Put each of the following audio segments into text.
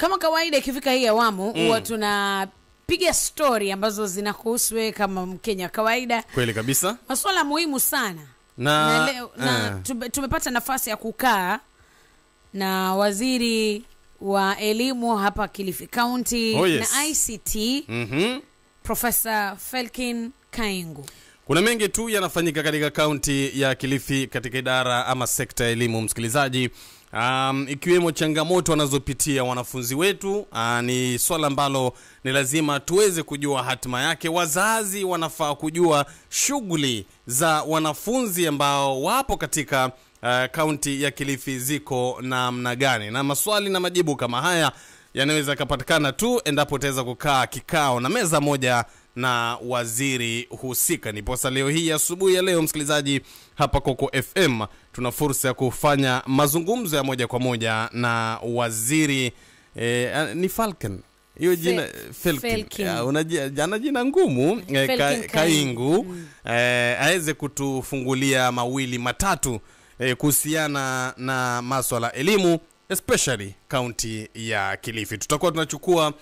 Kama kawaida ikifika hii awamu huwa tunapiga story ambazo zinakuhusu wewe kama Mkenya kawaida. Kweli kabisa. Masuala muhimu sana. Na leo na tumepata nafasi ya kukaa na waziri wa elimu hapa Kilifi County. Oh, yes. Na ICT, Professor Felkin Kaingu. Kuna mengi tu yanafanyika katika kaunti ya Kilifi katika idara ama sekta ya elimu, msikilizaji. Ikiwemo changamoto wanazopitia wanafunzi wetu. Ni swala ambalo ni lazima tuweze kujua hatima yake. Wazazi wanafaa kujua shughuli za wanafunzi ambao wapo katika kaunti ya Kilifi ziko namna gani. Na maswali na majibu kama haya yanaweza kupatikana tu endapo utaweza kukaa kikao na meza moja na waziri husika. Niposa leo hii asubuhi ya leo, msikilizaji, hapa Coco FM tuna fursa ya kufanya mazungumzo ya moja kwa moja na waziri ni Falcon. Hiyo jina Felkin. Ana jina ngumu, Kaingu. Aweze kutufungulia mawili matatu kuhusiana na masuala elimu, especially kaunti ya Kilifi. Tutakuwa tunachukua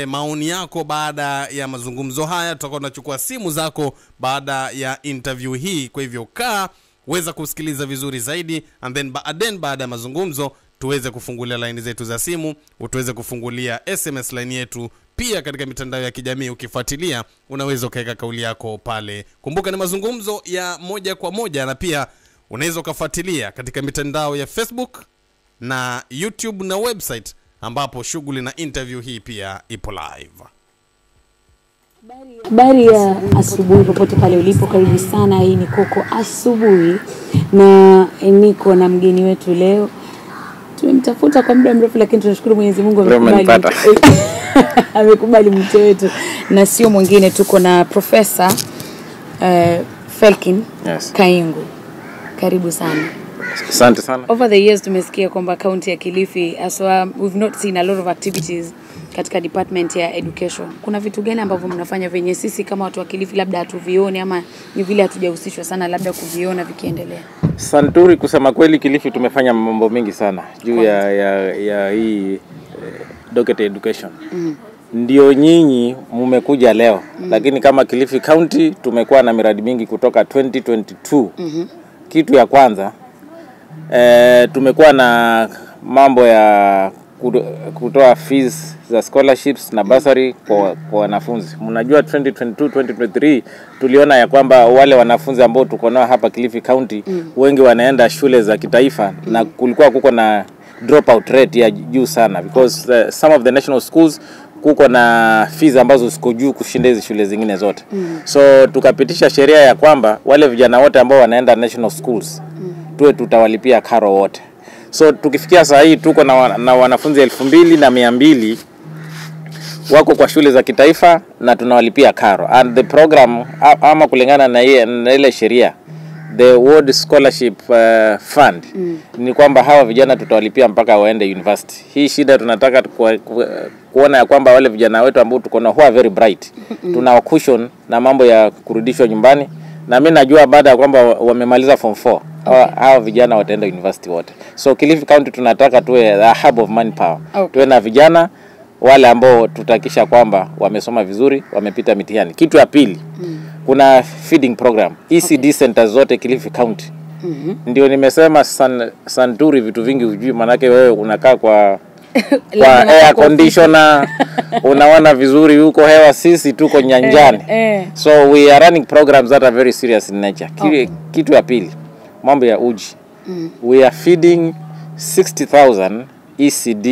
maoni yako baada ya mazungumzo haya, tutakuwa tunachukua simu zako baada ya interview hii. Kwa hivyo kaa weza kusikiliza vizuri zaidi, and then baada ya mazungumzo tuweze kufungulia line zetu za simu, tuweze kufungulia SMS line yetu, pia katika mitandao ya kijamii ukifuatilia unaweza ukaweka kauli yako pale. Kumbuka ni mazungumzo ya moja kwa moja, na pia unaweza ukafuatilia katika mitandao ya Facebook na YouTube na website, ambapo shughuli na interview hii pia ipo live. Habari ya asubuhi popote pale ulipo, karibu sana. Hii ni Coco Asubuhi na niko na mgeni wetu leo. Tumemtafuta kwa muda mrefu, lakini tunashukuru Mwenyezi Mungu amekubali. Amekubali mwito wetu, na sio mwingine, tuko na Professor Felkin. Yes. Kaingu. Karibu sana. Asante sana. Over the years tumesikia kwamba kaunti ya Kilifi aswa we've not seen a lot of activities katika department ya education. Kuna vitu gani ambavyo mnafanya venye sisi kama watu wa Kilifi labda hatuvioni, ama ni vile hatujahusishwa sana labda kuviona vikiendelea? Santuri, kusema kweli Kilifi tumefanya mambo mengi sana juu ya hii docket education. Ndio nyinyi mmekuja leo, lakini kama Kilifi County tumekuwa na miradi mingi kutoka 2022. Kitu ya kwanza, tumekuwa na mambo ya kutoa fees za scholarships na bursary kwa wanafunzi. Mnajua 2022 2023 tuliona ya kwamba wale wanafunzi ambao tuko nao hapa Kilifi County wengi wanaenda shule za kitaifa, na kulikuwa kuko na dropout rate ya juu sana because some of the national schools kuko na fees ambazo ziko juu kushinda hizi shule zingine zote. So tukapitisha sheria ya kwamba wale vijana wote ambao wanaenda national schools tuwe tutawalipia karo wote. So tukifikia saa hii tuko na wanafunzi 2200 wako kwa shule za kitaifa na tunawalipia karo. And the program ama kulingana na ile sheria, the World Scholarship Fund, ni kwamba hawa vijana tutawalipia mpaka waende university. Hii shida tunataka kuona ya kwamba wale vijana wetu ambao tuko nao very bright, tuna cushion na mambo ya kurudishwa nyumbani. Na mimi najua baada ya kwamba wamemaliza form 4, hawa vijana wataenda university wote. So Kilifi County tunataka tuwe a hub of manpower. Tuwe na vijana wale ambao tutakisha kwamba wamesoma vizuri, wamepita mitihani. Kitu ya pili, kuna feeding program, ECD centers zote Kilifi County. Ndio nimesema Santuri vitu vingi hujui, manake wewe unakaa kwa air conditioner, unaona vizuri huko hewa, sisi tuko nyanjani. So we are running programs that are very serious in nature. Kitu ya pili, mambo ya uji. We are feeding 60,000 ECD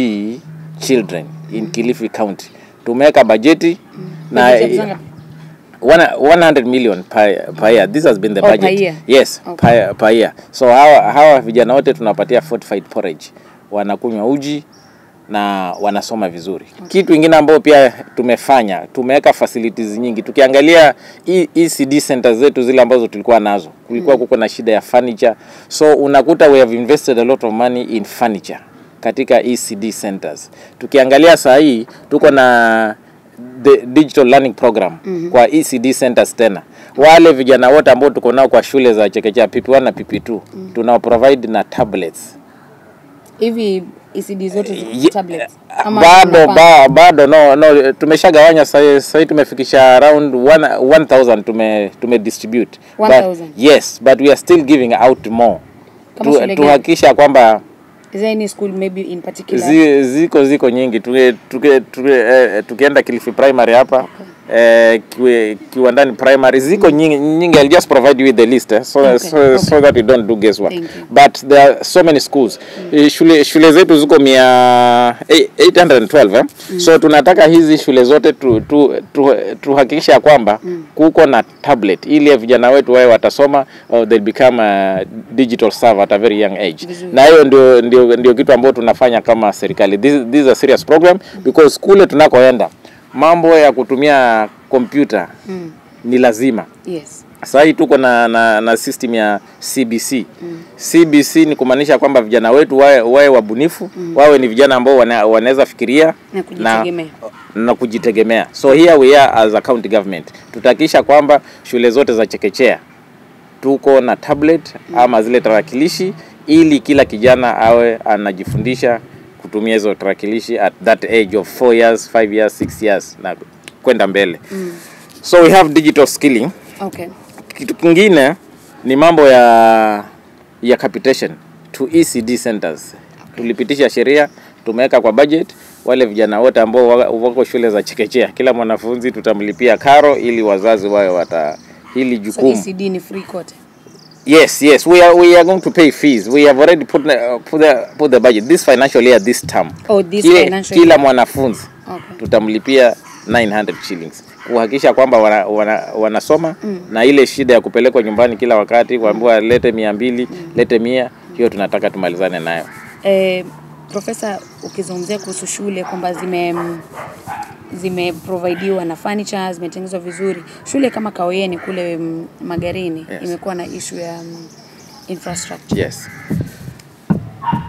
children in Kilifi County. Tumeweka bajeti na 100 million per year. This has been the budget. Per year? Yes, okay. per year. So hawa vijana wote tunapatia fortified porridge. Wanakunywa uji na wanasoma vizuri. Kitu kingine ambayo pia tumefanya, tumeweka facilities nyingi. Tukiangalia ECD centers zetu zile ambazo tulikuwa nazo, kulikuwa kuko na shida ya furniture. So unakuta we have invested a lot of money in furniture katika ECD centers. Tukiangalia saa hii tuko na the digital learning program kwa ECD centers tena. Wale vijana wote ambao tuko nao kwa shule za chekechea PP1 na PP2, tunao provide na tablets. Hivi ECD zote ziko tablets? Ama Bado bado no, tumeshagawanya sasa, tumefikisha around 1000 tume distribute. 1000. But, yes, but we are still giving out more. Kama shule gani? Tuhakikisha kwamba Is there any school maybe in particular? Ziko nyingi. Tukienda Kilifi Primary hapa, Kiwandani Primary, ziko nyingi nyingi. I'll just provide you with the list, so so that you don't do guesswork. Thank you. But there are so many schools. Shule zetu ziko 812, eh? So tunataka hizi shule zote tuhakikisha ya kwamba kuko na tablet ili vijana wetu wawe watasoma or they'll become a digital savvy at a very young age. Vizuri. Na hiyo ndio kitu ambayo tunafanya kama serikali. This is a serious program because kule tunakoenda mambo ya kutumia kompyuta ni lazima. Sasa hii tuko na system ya CBC. CBC ni kumaanisha kwamba vijana wetu wawe wabunifu, wawe ni vijana ambao wanaweza fikiria Na kujitegemea. na kujitegemea. So here we are as a county government. Tutahakikisha kwamba shule zote za chekechea tuko na tablet ama zile tarakilishi ili kila kijana awe anajifundisha kutumia hizo tarakilishi at that age of 4 years, 5 years, 6 years na kwenda mbele. So we have digital skilling. Kitu kingine ni mambo ya capitation to ECD centers. Tulipitisha sheria, tumeweka kwa budget wale vijana wote ambao wako shule za chekechea, kila mwanafunzi tutamlipia karo ili wazazi wawe wata hili So jukumu. ECD ni free kote? Yes, we are going to pay fees. We have already put the budget this financial year, this term. Oh, this financial Kila year. mwanafunzi tutamlipia 900 shillings kuhakikisha kwamba wanasoma na ile shida ya kupelekwa nyumbani kila wakati kuambiwa lete 200, lete 100, hiyo tunataka tumalizane nayo. Profesa, ukizungumzia kuhusu shule kwamba zimeprovidiwa na furniture, zimetengenezwa vizuri. Shule kama Kaoyeni kule Magarini imekuwa na issue ya infrastructure.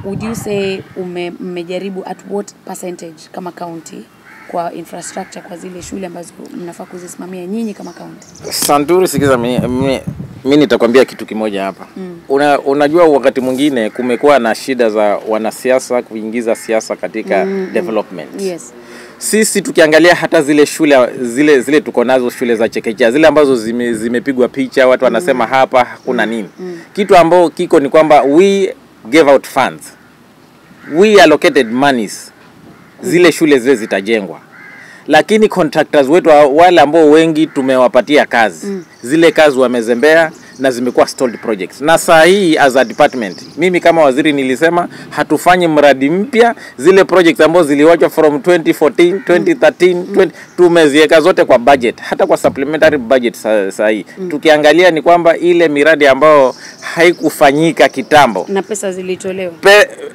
Would you say mmejaribu at what percentage kama county kwa infrastructure kwa zile shule ambazo mnafaa kuzisimamia nyinyi kama county? Santuri, sikiza, mi nitakwambia kitu kimoja hapa. Unajua wakati mwingine kumekuwa na shida za wanasiasa kuingiza siasa katika development. Sisi tukiangalia hata zile shule zile tuko nazo, shule za chekechea zile ambazo zimepigwa picha, watu wanasema hapa hakuna nini. Kitu ambao kiko ni kwamba we gave out funds, we allocated monies, zile shule zile zitajengwa, lakini contractors wetu wale ambao wengi tumewapatia kazi, zile kazi wamezembea na zimekuwa stalled projects. Na saa hii as a department, mimi kama waziri nilisema hatufanyi mradi mpya. Zile projects ambazo ziliwachwa from 2014, 2013, 20, tumeziweka zote kwa budget, hata kwa supplementary budget. Saa hii tukiangalia ni kwamba ile miradi ambayo haikufanyika kitambo Na pesa zilitolewa.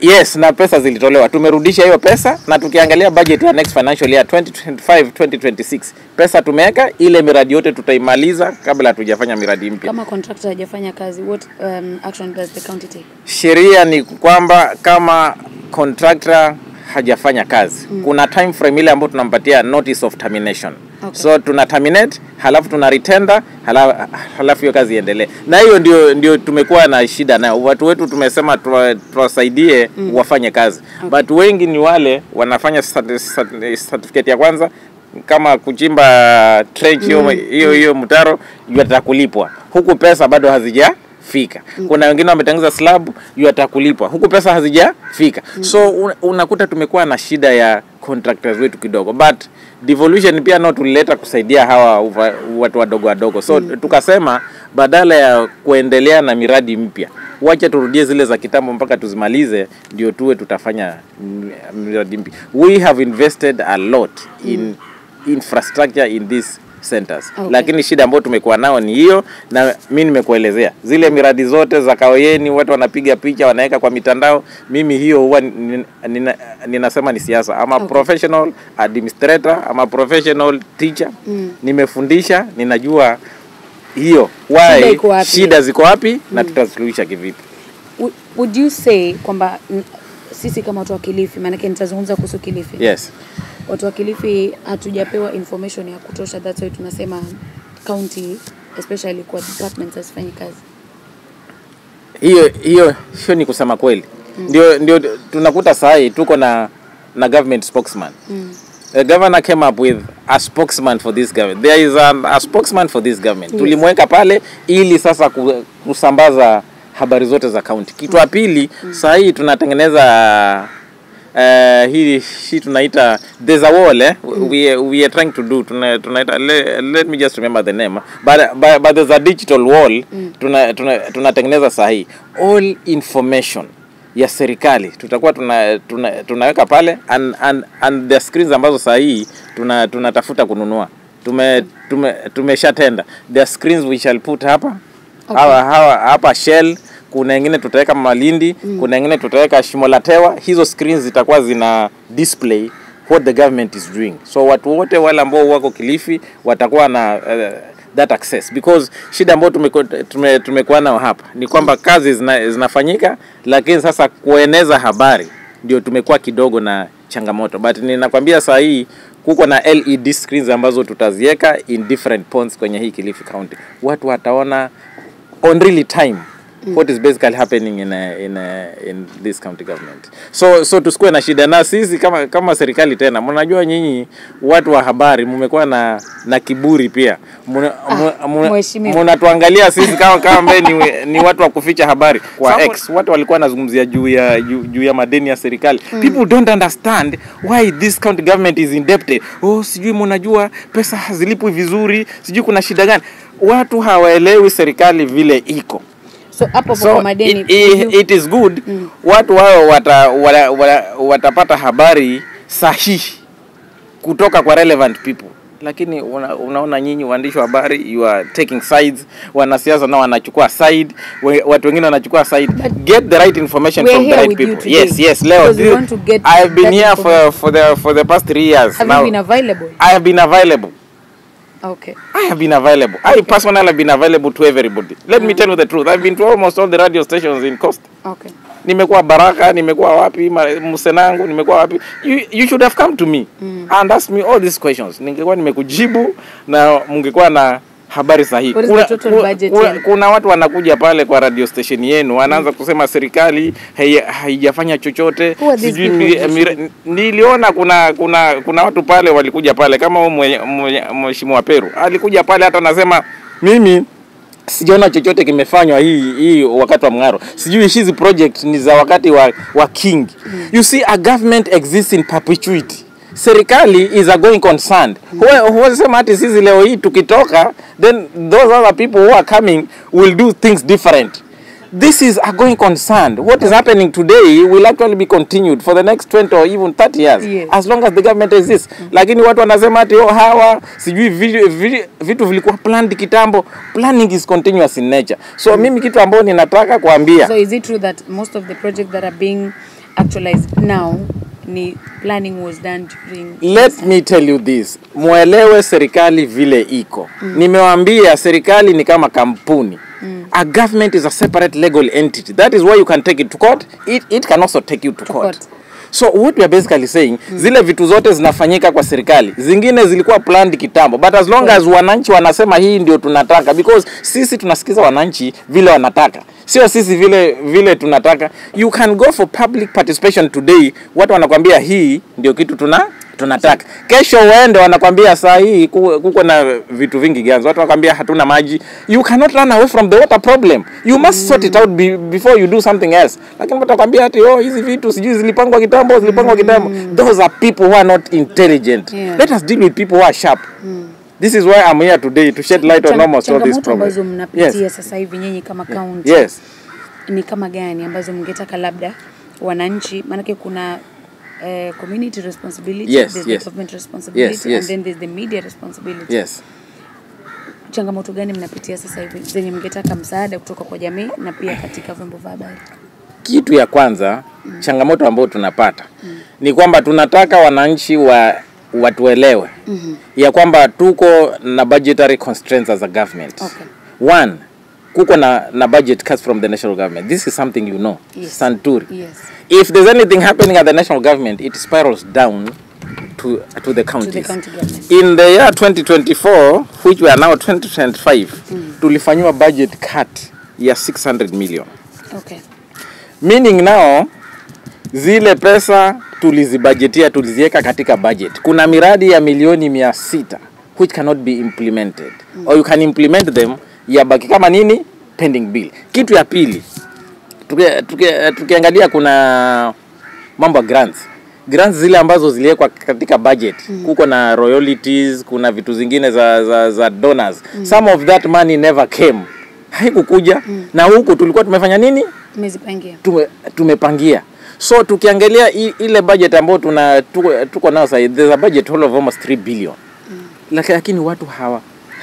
Yes, na pesa zilitolewa, tumerudisha hiyo pesa, na tukiangalia budget ya next financial year 2025 2026, pesa tumeweka, ile miradi yote tutaimaliza kabla hatujafanya miradi mpya. Kama contractor hajafanya kazi, what action does the county take? Sheria ni kwamba kama contractor hajafanya kazi, kuna time frame ile ambayo tunampatia notice of termination. So tuna terminate, halafu tuna retender, halafu hiyo kazi iendelee. Na hiyo ndio tumekuwa na shida nayo. Watu wetu tumesema tuwasaidie wafanye kazi, but wengi ni wale wanafanya certificate ya kwanza kama kuchimba trench, hiyo mtaro yatakulipwa huku pesa bado hazijafika. Kuna wengine wametengeneza slab, yatakulipwa huku pesa hazijafika. So unakuta tumekuwa na shida ya contractors wetu kidogo, but devolution pia nao tulileta kusaidia hawa watu wadogo wadogo. So tukasema badala ya kuendelea na miradi mpya, wacha turudie zile za kitambo mpaka tuzimalize, ndio tuwe tutafanya miradi mpya. We have invested a lot in infrastructure in these centers, lakini shida ambayo tumekuwa nao ni hiyo, na mi nimekuelezea zile miradi zote za Kaoyeni, watu wanapiga picha wanaweka kwa mitandao. Mimi hiyo huwa ninasema ni siasa ama professional administrator ama professional teacher. Nimefundisha, ninajua hiyo Shida why iko wapi? Shida ziko wapi na tutasuluhisha kivipi. Would you say kwamba sisi kama watu wa Kilifi, maanake nitazungumza kuhusu Kilifi, watu wa Kilifi hatujapewa information ya kutosha, that's why tunasema county especially kwa departments hazifanyi kazi? Hiyo ni kusema kweli. Ndio tunakuta sahi tuko na government spokesman. The governor came up with a spokesman for this government. There is a spokesman for this government. Yes. Tulimweka pale ili sasa kusambaza habari zote za county. Kitu ya pili, saa hii tunatengeneza hii tunaita there's a wall, we are trying to do tunaita let me just remember the name, but there's a digital wall. Tunatengeneza saa hii all information ya serikali tutakuwa tunaweka pale, and the screens ambazo saa hii tunatafuta kununua, tumeshatenda the screens we shall put hapa. Okay. Hapa Shell, kuna nyingine tutaweka Malindi, kuna nyingine tutaweka Shimo la Tewa. Hizo screens zitakuwa zina display what the government is doing. So watu wote wale ambao wako Kilifi watakuwa na that access, because shida ambayo tumekuwa nayo hapa ni kwamba kazi zinafanyika, lakini sasa kueneza habari ndio tumekuwa kidogo na changamoto. But ninakwambia saa hii kuko na LED screens ambazo tutaziweka in different points kwenye hii Kilifi County. Watu wataona on really time what is basically happening in this county government. So tusikuwe na shida na sisi kama serikali tena. Mnajua nyinyi watu wa habari mmekuwa na kiburi pia. Mnatuangalia sisi kama ni watu wa kuficha habari. Kwa X watu walikuwa wanazungumzia juu ya madeni ya serikali. People don't understand why this county government is indebted. Oh, sijui mnajua pesa hazilipwi vizuri, sijui kuna shida gani. Watu hawaelewi serikali vile iko. So hapo kwa madeni, it is good. Watu wao watapata habari sahihi kutoka kwa relevant people. Lakini unaona nyinyi waandishi wa habari, you are taking sides. Wanasiasa nao wanachukua side, watu wengine wanachukua side. But get the right information from the right people. Yes, yes, Leo. I have been here for the past 3 years. Have now. You been available? I have been available. Okay. I have been available. I personally have been available to everybody. Let me tell you the truth. I've been to almost all the radio stations in Coast. Okay. Nimekuwa Baraka, nimekuwa wapi, Musenangu, nimekuwa wapi. You should have come to me and asked me all these questions. Ningekuwa nimekujibu na mungekuwa na habari sahihi. Kuna watu wanakuja pale kwa radio station yenu wanaanza kusema serikali haijafanya chochote. Sijui niliona kuna watu pale walikuja pale kama mheshimiwa Peru alikuja pale hata anasema mimi sijaona chochote kimefanywa hii wakati wa Mng'aro. Sijui hizi project ni za wakati wa king. You see, a government exists in perpetuity. Serikali is a going concern. Huwezi sema ati sisi leo hii tukitoka, then those other people who are coming will do things different. This is a going concern. What is happening today will actually be continued for the next 20 or even 30 years. Yes. As long as the government exists. Lakini watu wanasema ati oh, hawa sijui vitu vilikuwa planned kitambo. Planning is continuous in nature. So mimi kitu ambacho ninataka kuambia. So is it true that most of the projects that are being actualized now, ni planning was done during? Let me tell you this. Muelewe serikali vile iko. Nimewaambia serikali ni kama kampuni. A government is a separate legal entity. That is why you can take it to court. It can also take you to court. So what we are basically saying, zile vitu zote zinafanyika kwa serikali. Zingine zilikuwa planned kitambo. But as long as wananchi wanasema hii ndio tunataka, because sisi tunasikiza wananchi vile wanataka. Sio sisi vile tunataka. You can go for public participation today. Watu wanakuambia hii ndio kitu tunataka. Kesho uende wanakuambia saa hii kuko na vitu vingi ganzo. Watu wanakuambia hatuna maji. You cannot run away from the water problem. You must sort it out before you do something else. Lakini watu wanakuambia ati oh, hizi vitu sijui zilipangwa kitambo, zilipangwa kitambo. Those are people who are not intelligent. Yeah. Let us deal with people who are sharp. This is why I'm here today, to shed light on almost all these problems. Changamoto ambazo mnapitia sasa hivi nyinyi kama county. Yes. Ni kama gani ambazo mngetaka labda wananchi, maana kuna community responsibility, yes, there's yes, the government responsibility, yes, yes, and then there's the media responsibility. Yes. Changamoto gani mnapitia sasa hivi zenye mngetaka msaada kutoka kwa jamii na pia katika vyombo vya habari? Kitu ya kwanza, changamoto ambayo tunapata ni kwamba tunataka wananchi watuelewe ya kwamba tuko na budgetary constraints as a government. Okay. One, kuko na budget cuts from the national government. This is something you know. Yes. Santuri. Yes. If there's anything happening at the national government, it spirals down to the counties. To the county government. In the year 2024, which we are now 2025, tulifanyiwa budget cut ya 600 million. Okay. Meaning now, Zile pesa tulizibajetia, tuliziweka katika budget. Kuna miradi ya milioni 600 which cannot be implemented. Or you can implement them, yabaki kama nini? Pending bill. Kitu ya pili, tukiangalia kuna mambo ya grants. Grants zile ambazo ziliwekwa katika budget. Kuko na royalties, kuna vitu zingine za donors. Some of that money never came. Haikukuja. Na huku tulikuwa tumefanya nini? Tumezipangia. Tumepangia. So tukiangalia ile budget ambayo tuko nayo sasa, there's a budget of almost 3 billion. Lakini watu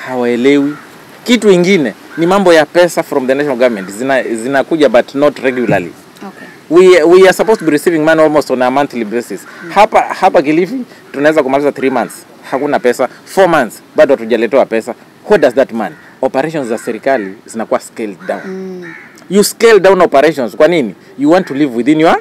hawaelewi. Kitu ingine ni mambo ya pesa from the national government zinakuja but not regularly. Okay. We are supposed to be receiving money almost on a monthly basis. Hapa Kilifi tunaweza kumaliza 3 months hakuna pesa, 4 months bado hatujaletewa pesa. What does that mean? Operations za serikali zinakuwa scaled down. You scale down operations. Kwa nini? You want to live within your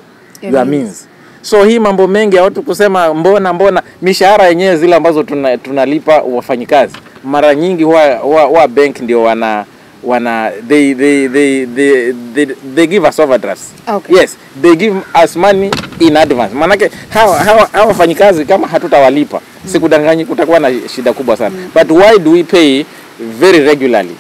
means. So hii mambo mengi ya watu kusema mbona mishahara yenyewe zile ambazo tunalipa wafanyikazi mara nyingi huwa bank ndio wana they give us overdrafts. Okay. Yes, they give us money in advance. Manake hawa wafanyikazi kama hatutawalipa, sikudanganyi kutakuwa na shida kubwa sana. But why do we pay very regularly?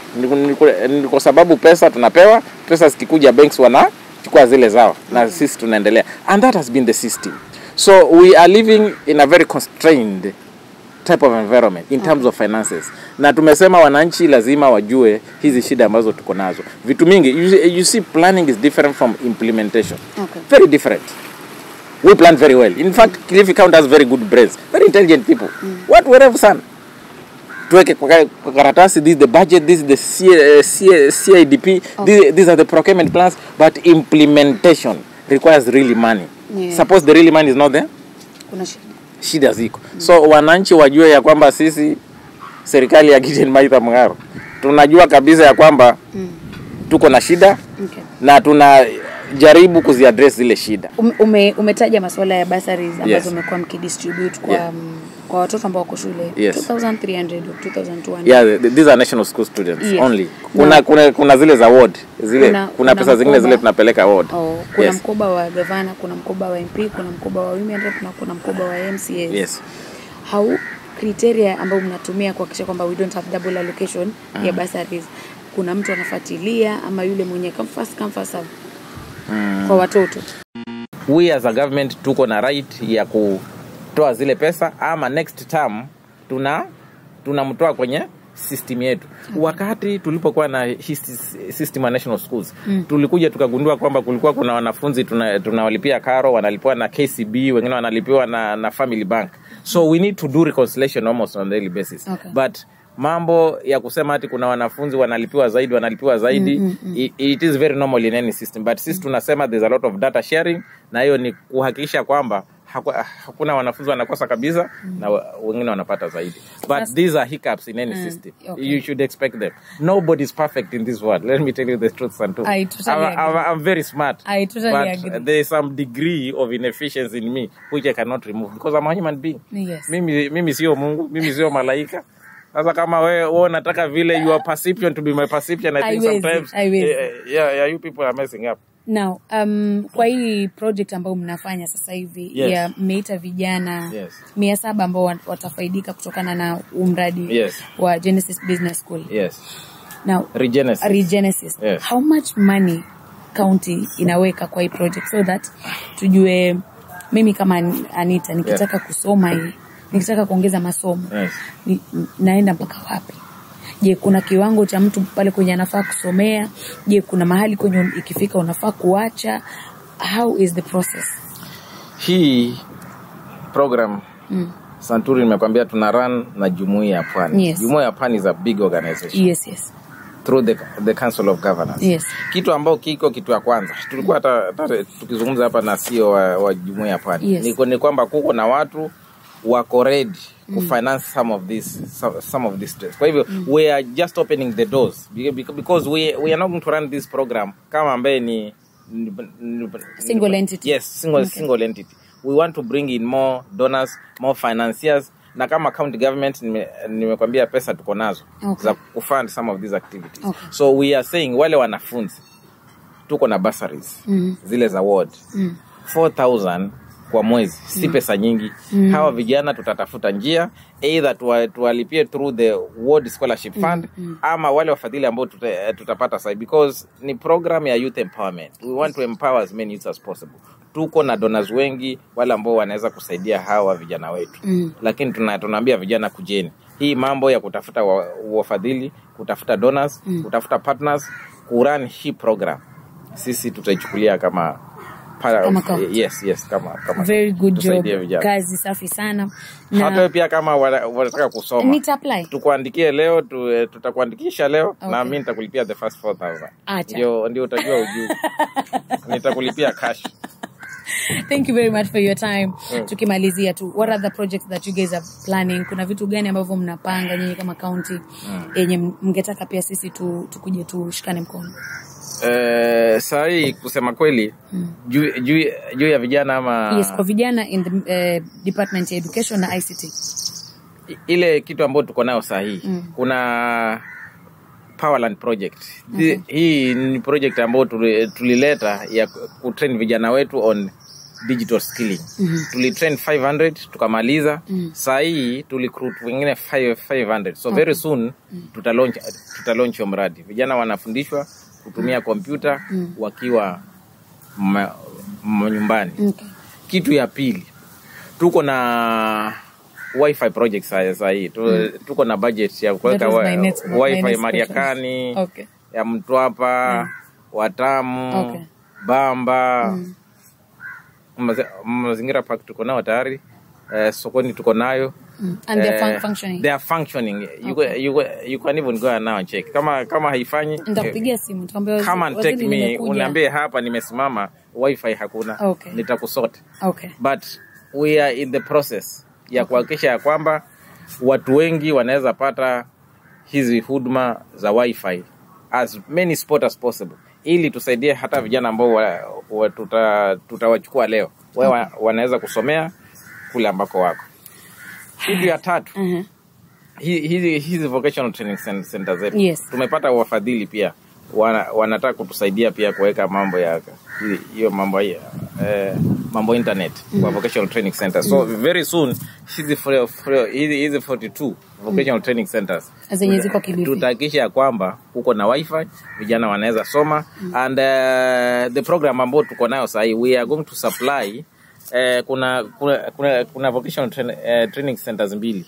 Ni kwa sababu pesa tunapewa, pesa zikikuja banks wanachukua zile zao na sisi tunaendelea. And that has been the system. So we are living in a very constrained type of environment in terms of finances. Na tumesema wananchi lazima wajue hizi shida ambazo tuko nazo. Vitu mingi, you see planning is different from implementation. Okay. Very different. We plan very well. In fact, Kilifi County has very good brains, very intelligent people. Watu werevu sana. Tuweke kwa karatasi, this is the budget, this is the CIDP, okay. These are the procurement plans, but implementation requires really money. Yeah. Suppose the really money is not there? Kuna shida. Shida ziko. So wananchi wajue ya kwamba sisi serikali ya Gideon Maitha Mung'aro tunajua kabisa ya kwamba tuko na shida. Okay. Na tunajaribu kuziaddress zile shida. Umetaja masuala ya bursaries ambazo umekuwa mkidistribute kwa kwa watoto ambao wako shule. Yes. 2300 or 2200. Yeah, these are national school students. Yes. Only. Kuna zile za ward, zile kuna pesa zingine zile tunapeleka ward. Oh, kuna mkoba wa gavana, kuna mkoba wa MP, kuna mkoba wa women rep na kuna mkoba wa MCAs. Yes. How criteria ambayo mnatumia kuhakikisha kwamba we don't have double allocation ya bursaries? Kuna mtu anafuatilia ama yule mwenye come first come serve kwa watoto? We as a government tuko na right ya kutoa zile pesa ama next term tunamtoa kwenye system yetu. Wakati tulipokuwa na system ya national schools, tulikuja tukagundua kwamba kulikuwa kuna wanafunzi tunawalipia karo, wanalipiwa na KCB, wengine wanalipiwa na Family Bank. So we need to do reconciliation almost on a daily basis. Okay. But mambo ya kusema ati kuna wanafunzi wanalipiwa zaidi, it is very normal in any system. But sisi tunasema there's a lot of data sharing, na hiyo ni kuhakikisha kwamba hakuna wanafunzi wanakosa kabisa na wengine wanapata zaidi. But these are hiccups in any system. Okay. You should expect them. Nobody is perfect in this world. Let me tell you the truth, Santu. I totally agree. I'm very smart. I totally but agree. There is some degree of inefficiency in me which I cannot remove because I'm a human being. Yes. Mimi sio Mungu, mimi sio malaika. Sasa kama wewe unataka vile your perception to be my perception, I think sometimes yeah, you people are messing up. Now, kwa hii project ambayo mnafanya sasa hivi ya mmeita vijana 700 ambao watafaidika kutokana na umradi wa Genesis Business School. Yes. Now, Regenesis. Yes. How much money county inaweka kwa hii project so that tujue mimi kama Anita nikitaka kusoma hii, nikitaka kuongeza masomo, naenda mpaka wapi? Je, kuna kiwango cha mtu pale kwenye anafaa kusomea? Je, kuna mahali kwenye ikifika unafaa kuacha? How is the process? Hii program Santuri nimekwambia tuna run na Jumuiya ya Pwani. Yes. Jumuiya ya Pwani is a big organization. Yes, yes. Through the Council of Governors. Yes. Kitu ambao kiko kitu ya kwanza. Tulikuwa hata tukizungumza hapa na CEO wa Jumuiya ya Pwani. Yes. Ni kwamba kuko na watu wako ready to finance some of these stress. Kwa hivyo we are just opening the doors because we are not going to run this program kama ambaye ni single entity. Yes, single entity. We want to bring in more donors, more financiers, na kama county government nimekwambia pesa tuko nazo za kufund some of these activities. Okay. So we are saying wale wanafunzi tuko na bursaries zile za ward. 4000 kwa mwezi si pesa nyingi. Hawa vijana tutatafuta njia, either tuwalipie through the World Scholarship Fund ama wale wafadhili ambao tutapata sasa, because ni program ya youth empowerment. We want to empower as many youths as possible. Tuko na donors wengi wale ambao wanaweza kusaidia hawa vijana wetu. Lakini tunaambia vijana kujeni. Hii mambo ya kutafuta wafadhili, kutafuta donors, kutafuta partners, kurun hii program, sisi tutaichukulia kama yes, kama very good job. Kazi safi sana. Na hata pia kama wanataka kusoma, nita apply. Tukuandikie leo, tutakuandikisha leo. Okay. Na mimi nitakulipia the first 4000. Ndio utajua ujuzi. Nitakulipia cash. Thank you very much for your time. Tukimalizia tu, what are the projects that you guys are planning? Kuna vitu gani ambavyo mnapanga nyinyi kama county yenye mngetaka pia sisi tukuje tushikane mkono? Saa hii kusema kweli, juu ya vijana ama... Yes, kwa vijana in the department ya education na ICT. Ile kitu ambayo tuko nayo saa hii, kuna Powerland project. Okay. Hii ni project ambayo tulileta ya kutrain vijana wetu on digital skilling. Tulitrain 500 tukamaliza. Saa hii tulicruit wengine 500. So very soon tutalaunch mradi. Vijana wanafundishwa kutumia kompyuta wakiwa nyumbani. Okay. Kitu ya pili, tuko na Wi-Fi project sasa hii. Tuko na budget ya kuweka Wi-Fi Mariakani, okay, ya Mtwapa, Watamu, okay, Bamba, Mazingira Park tuko nao tayari, sokoni tuko nayo. And they are functioning. They are functioning. Okay. You can even go now and check. Kama haifanyi, nitakupigia simu, nitakwambia come and take me, uniambie hapa nimesimama Wi-Fi hakuna. Okay. Nitakusort. Okay. But we are in the process ya kuhakikisha ya kwamba watu wengi wanaweza pata hizi huduma za Wi-Fi as many spot as possible, ili tusaidie hata vijana ambao tutawachukua leo wanaweza kusomea kule ambako wako. Kitu ya tatu, hizi vocational training center zetu. Yes. Tumepata wafadhili pia wanataka kutusaidia pia kuweka mambo ya hiyo mambo ya mambo internet kwa vocational training center. So very soon hizi 42 vocational training centers zenye ziko Kilifi, tutahakikisha kwamba huko na wifi vijana wanaweza soma. And the program ambayo tuko nayo sasa, we are going to supply kuna vocational training centers mbili.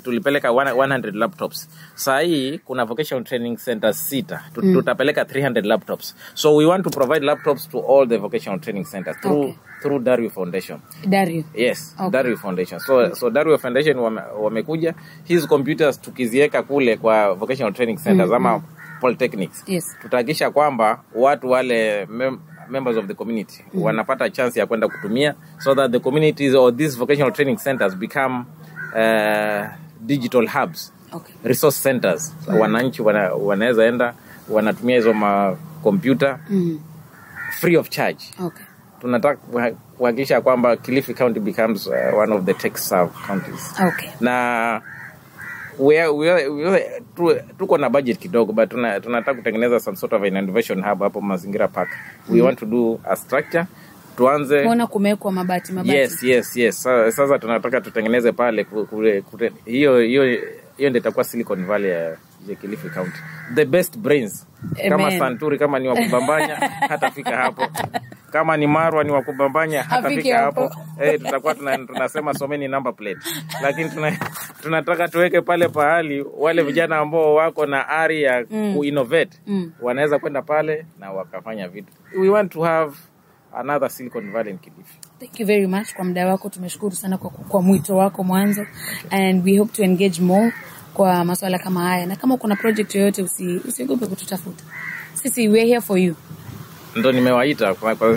Tulipeleka 100 laptops. Sasa hii kuna vocational training centers 6. Tutapeleka 300 laptops. So we want to provide laptops to all the vocational training centers through Dario Foundation. Dario. Yes, okay. Dario Foundation. So Dario Foundation wamekuja, hizi computers tukiziweka kule kwa vocational training centers ama polytechnics. Yes. Tutahakikisha kwamba watu wale members of the community wanapata chance ya kwenda kutumia, so that the communities or these vocational training centers become digital hubs, okay, resource centers. Wananchi wanaweza enda wanatumia hizo ma computer free of charge. Okay. Tunataka kuhakikisha kwamba Kilifi County becomes one of the tech serve counties. Okay. Na tuko na budget kidogo, but tunataka kutengeneza some sort of an innovation hub hapo Mazingira Park. We want to do a structure. Tuanze. Mbona kumewekwa mabati? Yes. Sasa tunataka tutengeneze pale hiyo ndio itakuwa Silicon Valley ya Kilifi County. The best brains. Amen. Kama Santuri kama ni wakubambanya hatafika hapo. Kama ni Marwa ni wakubambanya hatafika hapo. Tutakuwa tunasema so many number plate. Lakini tunataka tuweke pale pahali wale vijana ambao wako na ari ya kuinnovate wanaweza kwenda pale na wakafanya vitu. We want to have another Silicon Valley in Kilifi. Thank you very much kwa muda wako. Tumeshukuru sana kwa mwito wako mwanzo. And we hope to engage more kwa masuala kama haya. Na kama kuna project yoyote usiogope kututafuta. Sisi we are here for you. Ndo nimewaita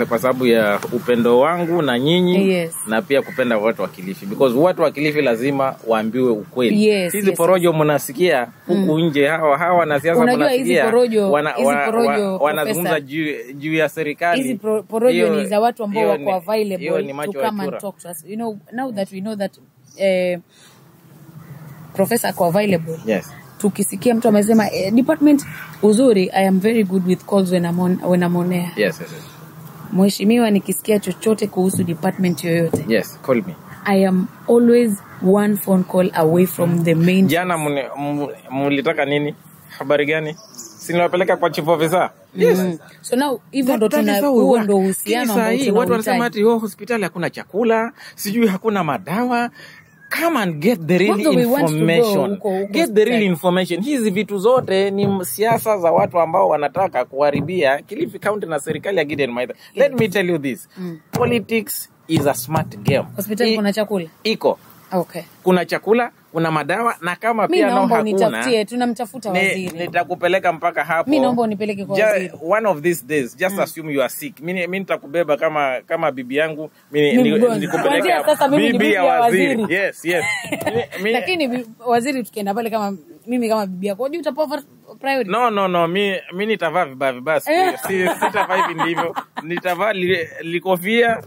kwa sababu ya upendo wangu na nyinyi. Yes. Na pia kupenda watu wa Kilifi, because watu wa Kilifi lazima waambiwe ukweli. Yes, hizi porojo mnasikia huku nje, hawa wanasiasa mnasikia wanazungumza juu ya serikali. Hizi porojo ni za watu ambao wako available to come and talk to us. You know, now that we know that professor ako available. Yes. Tukisikia mtu amesema department uzuri, I am very good with calls when I'm on air. Yes. Mheshimiwa, nikisikia chochote kuhusu department yoyote, Yes, call me. I am always one phone call away from the main. Jana mulitaka nini? Habari gani? Si niliwapeleka kwa chief officer? Yes. So now hivyo ndo That tuna is how we huo work. ndo uhusiano Lakini ambao saa hii watu wanasema tunauhitaji. ati oh, hospitali hakuna chakula, sijui hakuna madawa. Come and get the real Kwanza we want to go information. huko Get the real hospitali. information. Hizi vitu zote ni siasa za watu ambao wanataka kuharibia Kilifi County na serikali ya Gideon Maitha. Let me tell you this. Politics is a smart game. Hospitali kuna chakula? Iko. Okay. Kuna chakula, kuna madawa na kama Mi pia nao naomba hakuna. unitafutie, tunamtafuta waziri. Nitakupeleka mpaka hapo. Mi naomba unipeleke kwa waziri. One of these days, just assume you are sick. Mi nitakubeba kama bibi yangu, Mi mgonjwa. nikupeleke Kuanzia hapo. sasa mimi ni Bibi bibi ya ya waziri. waziri. Yes, yes. Lakini waziri tukienda pale kama mimi kama bibi yako, unajua utapewa priority. No, mi nitavaa vibaya vibaya siku hiyo. Sitavaa hivi ndivyo. Nitavaa likofia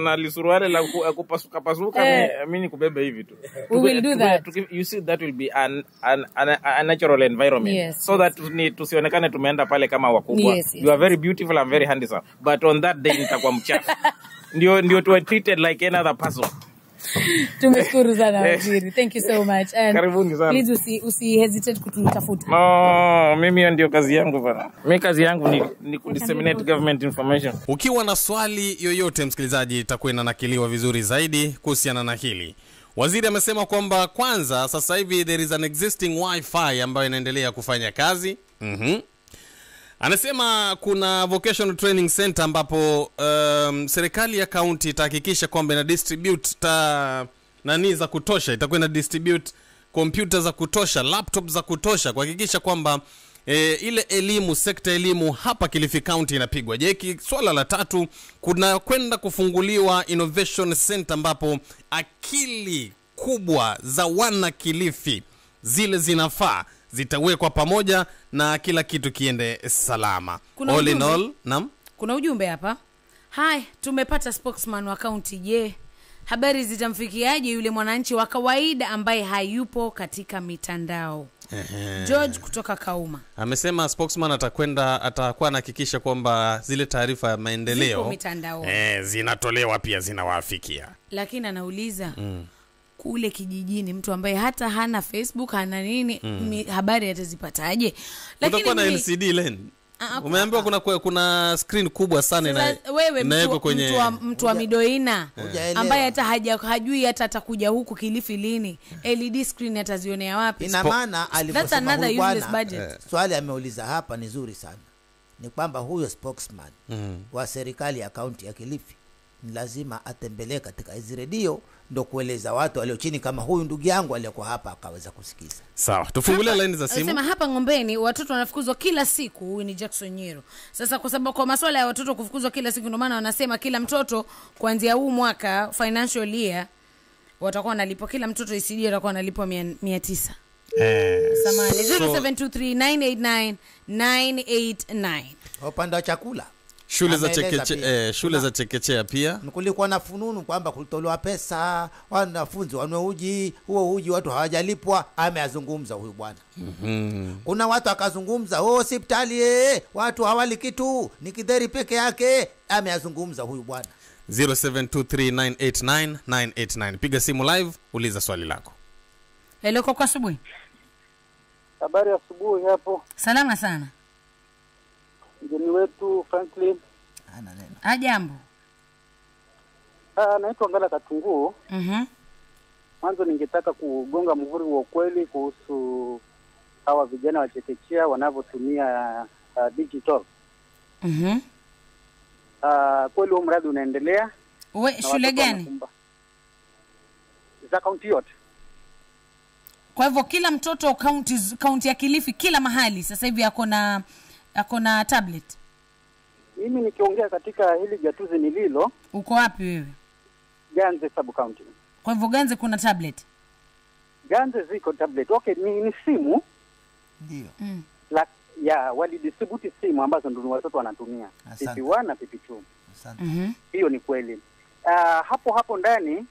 na lisuruali la kupasuka pasuka, mi nikubebe hivi tu. We will do that. You see, that will be a natural environment. Yes, so that tusionekane tumeenda pale kama wakubwa. Yes, yes. You are very beautiful and very handsome. But on that day nitakuwa mchafu. Ndio tuwe treated like any other person. Tumeshukuru sana waziri. Thank you so much. And Karibuni sana. Please usi hesitate kututafuta. No, mimi hiyo ndio kazi yangu bana. Mimi kazi yangu ni kudisseminate government information. Ukiwa na swali yoyote msikilizaji, itakuwa inanakiliwa vizuri zaidi kuhusiana na hili. Waziri amesema kwamba kwanza sasa hivi there is an existing wifi ambayo inaendelea kufanya kazi. Anasema kuna vocational training center ambapo serikali ya county itahakikisha kwamba ina distribute nani za kutosha, itakuwa ina distribute computer za kutosha, laptop za kutosha kuhakikisha kwamba ile elimu, sekta elimu hapa Kilifi County inapigwa jeki. Swala la tatu, kuna kwenda kufunguliwa innovation center ambapo akili kubwa za wana Kilifi zile zinafaa zitawekwa pamoja na kila kitu kiende salama. Kuna all in ujumbe? all, naam. Kuna ujumbe hapa. Hai, tumepata spokesman wa county. Je, habari zitamfikiaje yule mwananchi wa kawaida ambaye hayupo katika mitandao? George kutoka Kauma amesema spokesman atakuwa anahakikisha kwamba zile taarifa ya maendeleo zinatolewa pia zinawafikia. Lakini anauliza kule kijijini mtu ambaye hata hana Facebook hana nini habari atazipataje? Lakini kuna LCD lane. Umeambiwa kuna screen kubwa sana inawekwa kwenye mtu wa Midoina ambaye hata hajui hata atakuja huku Kilifi lini, LED screen atazionea wapi? Ina maana aliposema huyu bwana, swali ameuliza hapa ni zuri sana. Ni kwamba huyo spokesman wa serikali ya county ya Kilifi ni lazima atembelee katika hizi redio ndo kueleza watu walio chini, kama huyu ndugu yangu aliyekuwa hapa akaweza kusikiza. Sawa, tufungulie line za simu. Anasema hapa Ngombeni watoto wanafukuzwa kila siku. Huyu ni Jackson Nyero. Sasa kwa sababu kwa masuala ya watoto kufukuzwa kila siku, ndio maana wanasema kila mtoto kuanzia huu mwaka financial year watakuwa wanalipwa, kila mtoto ECD atakuwa analipwa 900. Samahani, 0723989989. Upande wa chakula, shule za chekechea, shule za chekechea pia kulikuwa na fununu kwamba kulitolewa pesa wanafunzi wanwe uji, huo uji watu hawajalipwa. Ameazungumza huyu bwana. Kuna watu akazungumza hospitali watu hawali kitu, ni kidheri peke yake. Ameazungumza huyu bwana. 0723989989. Piga simu live, uliza swali lako. Hello, kwa asubuhi. Habari asubuhi hapo. Salama sana. Mgeni wetu Franklin. Ana neno. Hajambo. Naitwa Ngala Katunguo. Mwanzo ningetaka kugonga muhuri wa ukweli kuhusu hawa vijana wa chekechea wanavyotumia digital. Kweli huo mradi unaendelea. Wewe shule gani? Za kaunti yote. Kwa hivyo kila mtoto kaunti ya Kilifi kila mahali sasa hivi ako na tablet. Mimi nikiongea katika hili gatuzi nililo. Uko wapi wewe? Ganze sub county. Kwa hivyo Ganze kuna tablet? Ganze ziko tablet. Okay, ni simu. Ndio. Ya walidistribute simu ambazo ndio watoto wanatumia. PP1 na PP2. Asante. Hiyo ni kweli. Hapo ndani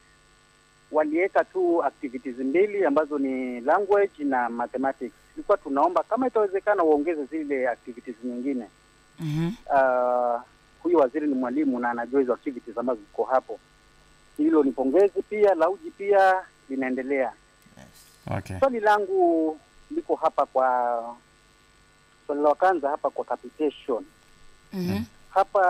waliweka tu activities mbili ambazo ni language na mathematics. Tulikuwa tunaomba kama itawezekana waongeze zile activities nyingine. Huyu waziri ni mwalimu na anajua hizo activities ambazo ziko hapo. Hilo ni pongezi pia, lauji pia linaendelea. Okay. Swali langu liko hapa kwa swali la kwanza hapa kwa capitation. Hapa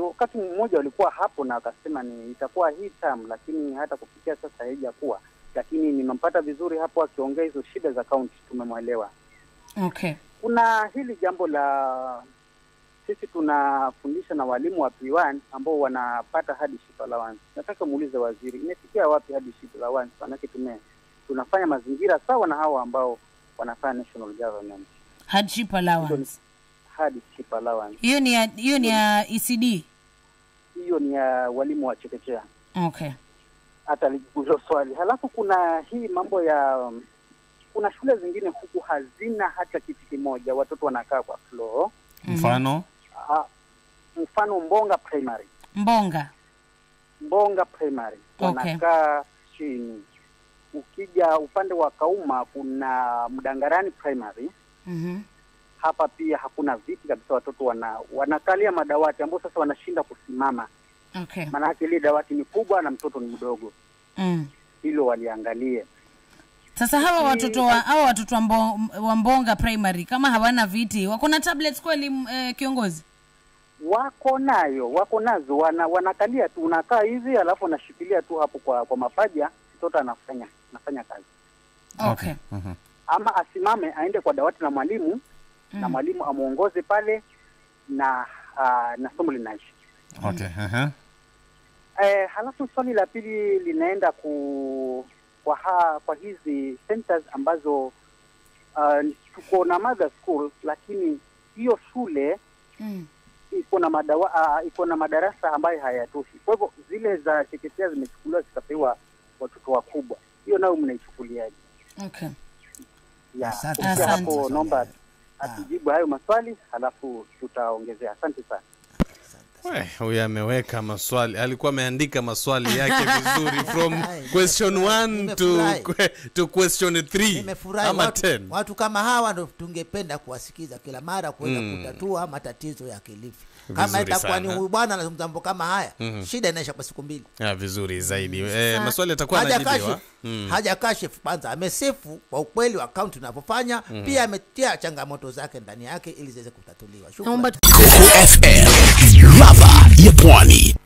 wakati mmoja walikuwa hapo na wakasema ni itakuwa hii term, lakini hata kufikia sasa haijakuwa. Lakini nimempata vizuri hapo akiongea hizo shida za county, tumemwelewa. Okay. Kuna hili jambo la sisi tunafundisha na walimu wa P1 ambao wanapata hardship allowance. Nataka muulize waziri, imefikia wapi hardship allowance? Maana tunafanya mazingira sawa na hao ambao wanafanya national government. Hardship allowance. Hardship allowance. Hiyo ni ya ECD. Hiyo ni ya walimu wa chekechea. Okay. Hata lijibu swali. Halafu kuna hii mambo ya kuna shule zingine huku hazina hata kiti kimoja, watoto wanakaa kwa floor. Mfano? Mfano Mbonga Primary. Mbonga Primary. Okay. Wanakaa chini. Ukija upande wa Kauma kuna Mdangarani Primary. Hapa pia hakuna viti kabisa, watoto wanakalia madawati ambao sasa wanashinda kusimama. Okay. Maana yake ile dawati ni kubwa na mtoto ni mdogo. Hilo waliangalie. Sasa hawa watoto wa Mbonga Primary kama hawana viti, wako na tablets kweli kiongozi? Wako nazo, wanakalia tu, unakaa hivi alafu unashikilia tu hapo kwa mapaja, mtoto anafanya kazi. Okay. Ama asimame aende kwa dawati la mwalimu na mwalimu amuongoze pale na somo linaisha. Okay. Halafu swali la pili linaenda kwa hizi centers ambazo tuko na mother school, lakini hiyo shule iko na madarasa ambayo hayatoshi. Kwa hivyo zile za chekechea zimechukuliwa zikapewa watoto wakubwa. Hiyo nayo mnaichukuliaje? Okay. Asante. Hapo naomba atujibu hayo maswali halafu tutaongezea. Asante sana. Huyu ameweka maswali, alikuwa ameandika maswali yake vizuri from question 1 to question 3 ama 10. Watu kama hawa ndio tungependa kuwasikiza kila mara kuweza kutatua matatizo ya Kilifi. Kama itakuwa ni huyu bwana anazungumza mambo kama haya, shida inaisha kwa siku 2. Vizuri zaidi. Maswali yatakuwa yanajibiwa. Hajakashifu kwanza, amesifu kwa ukweli wa kaunti tunavyofanya, pia ametia changamoto zake ndani yake ili ziweze kutatuliwa. Shukrani. Coco FM, ladha ya Pwani.